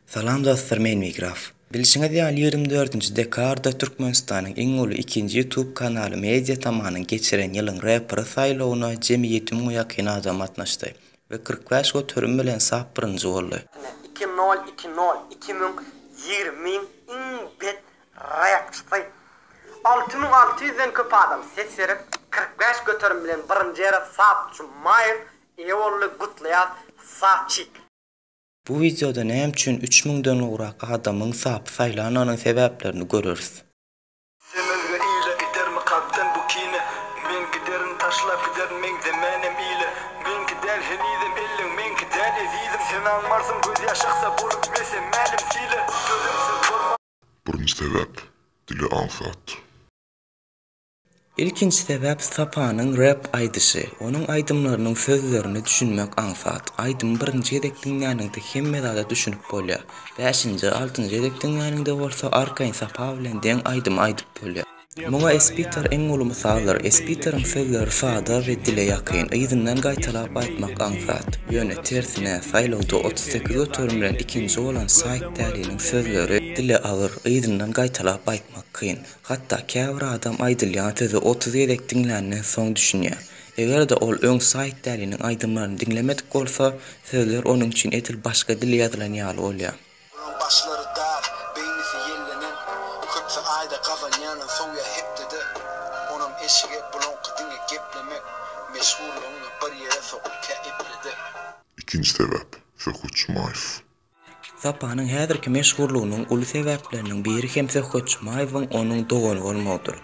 Salam dostlar men Migraf. Bilşiňiz ýaly 24-nji dekabrda Türkmenistanyň iň uly ikinji YouTube kanaly Media Tamanyň geçiren ýylyň reperi saýlawyna jemi 7000 ýakyn adam gatnaşdy we 45 göterim bilen sap birinji boldy. Ine, iki nol, iki nol, 2020-iň iň bet repçisi. 6600-den köp adam ses berip, 45% bilen birinji ýere Sap Jumaýew eýe boldy, gutlaýas Sapçik! Bu wideoda näme üçin 3000 den gowrak adamyň Sapy saýlanynyň sebäplerini göreris. Sen özge ile gidermi kalpdan bu kine Men giderin taşlap giderin meňzemänem ile Meňki däl henizem elleň meňki däl ezizim Sen aňmarsyň göz ýaş aksa bolup mese mälim sile Dözümsiz bolma Birinji sebäp, dili aňsat. Ilkinji sebäp Sapanyň rep aýdyşy. Onuň aýdymlarynyň sözlerine düşünmek aňsat. Aýdymy birinji gezek diňläniňde hemme zada düşünip bolýar. Bäşinji, altynjy gezek diňläniňde bolsa arkaýyn Sapa bilen deň aýdymy aýdyp bolýar. Muňa Espiter iň uly mysaldyr. Espiteriň sözleri sada we dile ýakyn, yzyndan gaýtalap aýtmak aňsat. Ýöne tersine, saýlawda 38% bilen ikinji bolan Saýt Däliniň sözleri dile agyr, yzyndan gaýtalap aýtmak kyn. Hatda käbir adam aýdylýan sözi 30 gezek diňländen soň düşünýär. Eger-de ol öň Said Däliniň aýdymlaryny diňlemedik bolsa, sözler onuň üçin edil başga dilde ýazylan ýaly bolýar. Olaň başlary dar, beýnisi ýellenen, Köpsi aýda gazanýanyn sowýa hepdede, Onam eşige bulaňky diňe geplemek, Meşhurlygyňy bir ýere sok, kä eplede. Ikinji sebäp, Söhbet Jumaýew. Sapanyň häzirki meşhurlygynyň uly sebäpleriniň biri hem Söhbet Jumaýewiň onuň dogany bolmagydyr.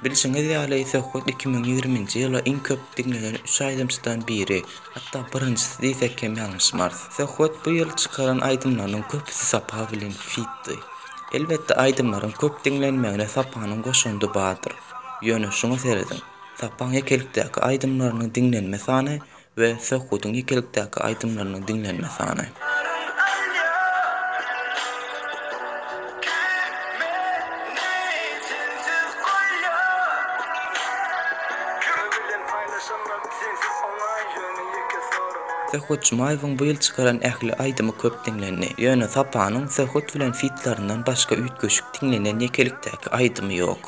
Bilşiňiz ýaly, Söhbet 2020-nji ýyla iň köp diňlenen üç aýdymçydan biri, hatda birinjisi diýsek hem ýalňyşmarys. Söhbet bu ýyl çykaran aýdymlarynyň köpüsi Sapa bilen fitdi. Elbetde aýdymlaryň köp diňlenmegine Sapanyň goşandy bardyr. Ýöne şuňa serediň, Sapaň ýekelikdäki aýdymlarynyň diňlenme sany we Söhbediň ýekelikdäki aýdymlarynyň diňlenme sany. Söhbet Jumaýewiň bu ýyl çykaran ähli aýdymy köp diňlendi. Ýöne Sapanyň Söhbet bilen fitlaryndan başga üýtgeşik diňlenen ýekelikdäki aýdymy ýok.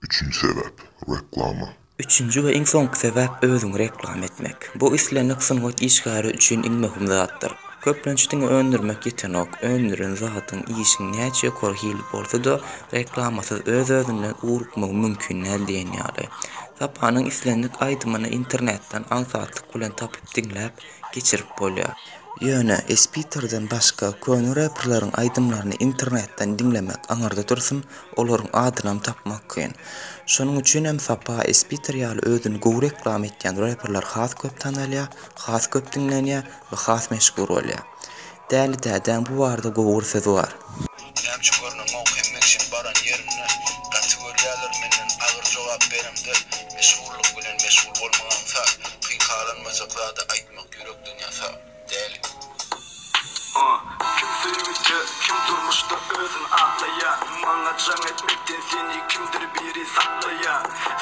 Üçünji sebäp, reklama. Üçünji we iň soňky sebäp özüňi reklama etmek. Bu islendik sungat işgäri üçin iň möhüm zatdyr. Köplenç diňe öndürmek ýetenok, öndüren zadyň, işiň näçe ýokary hilli bolsa-da, reklamasyz öz-özünden ugrukmagy mümkin däl diýen ýaly. Sapanyň islendik aýdymyny internetden aňsatlyk bilen tapyp diňläp, geçirip bolýar. Ýöne Espiterden başga köne reperleriň aýdymlaryny internetden diňlemek aňyrda dursun, olaryň adynam tapmak kyn. Şonuň üçinem Sapa, Espiter ýaly özüni gowy reklama etýän reperler has köp tanalýar, has köp diňlenýär we has meşhur bolýar. Däli dädäň bu barada gowy bir sözi bar. Näme üçin görneňok hemme kişiň baran ýerinde Gaty görýäler menden agyr jogap beremde Meşhurlyk bilen meşgul bolmak aňsat Kyn halanmajak zady aýtmak ýürekden ýasap Däli. Kim söýgüde, kim durmuşda özün aklaýa Maňa jaň etmekden seni kimdir biri saklaýa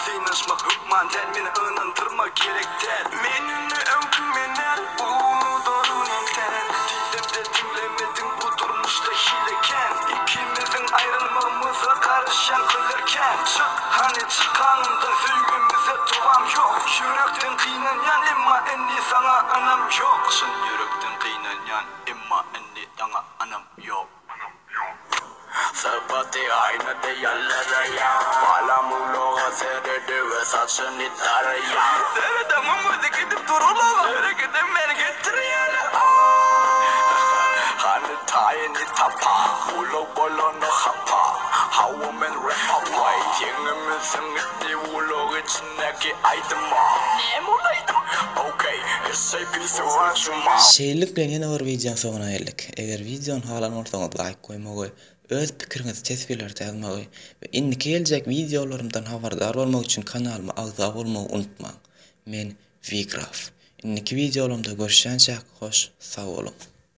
Synanyşmak hökman däl meni ynandyrma gerek däl Men indi öňki men däl unudaryn entäk Diýsemde diňlemediň bu durmuşda hile kän Ikimiziň aýrylmagymyza garaşýan köller kän Çyk hany çyk aňymdan söýgimize dowam ýok Ýürekden gynanýan emma indi saňa ynam ýok Çyn ýürekden gynanýan emma indi saňa ynam ýok. Sypaty aýna deý ýaldyraýar. Balam ulaga seredi we saçyny daraýar. Seredemem gözi gidip dur ulaga. Herekedem meni getirýär. Hany taýyny tapa. Ulag bolanda hapa. Hawa men rap waý. Ýeňňemiň siňňitdi ulag içindäki aýdyma. Näme ol aýdym? Okay, SAP Söhbet Juma. Şeýlelik bilen ýene bir wideonyň soňuna geldik. Eger wideony halan bolsaňyz laýk goýmagy, öz pikiriňizi teswirlerde ýazmagy we indiki geljek wideolarymdan habardar bolmak üçin kanalyma agza bolmagy unutmaň. Men Wgraf. Indiki wideolarymda görüşýänçäk hoş sag boluň.